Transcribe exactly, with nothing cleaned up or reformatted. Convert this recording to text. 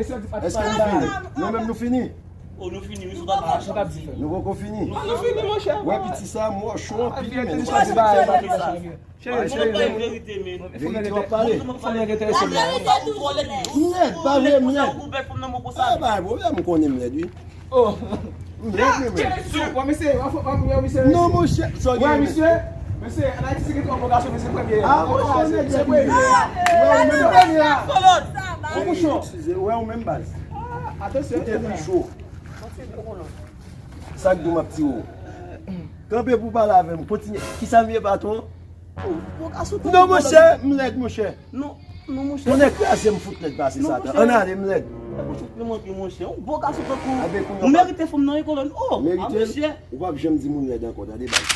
Èske nou fini? Nou menm nou fini? Oh, nou fini, wi, sou tab. Ah, sou tab di fè. Nou poko fini. Nou fini, monchè. Wè, piti sa, mòchon anpil, men. Sa se bagay, bagay, bagay. Cheri, cheri, cheri. Verite w ap pale. Fòk nèg enterese m la. M lèd, pa vre, m lèd. Ah, pa pwoblèm, m konnen m lèd, wi. Oh. M lèd, wi, men. Wè, mesye, wè, wè, wè, mesye. Non, monchè, sa w gen, mesye. Mesye, an Ayiti, se gen twò bon gason, men se premye a. Ah, monchè, se premye a. Wè, ou menm. Se premye a. Ou mouchon. Eskize, wè, ou menm baz. Atansyon. Ou te pi cho. Sa k di w m ap tire w? Kanpe pou w pale avè m. Kontinye. Kisa m ye, patwon? Non, monchè, m lèd, monchè. Non, non, monchè. Tonnè kraze m, fout lèd pase Satan. Ann ale, m lèd. Ou merite fanm nan wi, kolòn. Oh, merite. Ou p ap janm di moun lèd ankò, tande, baz.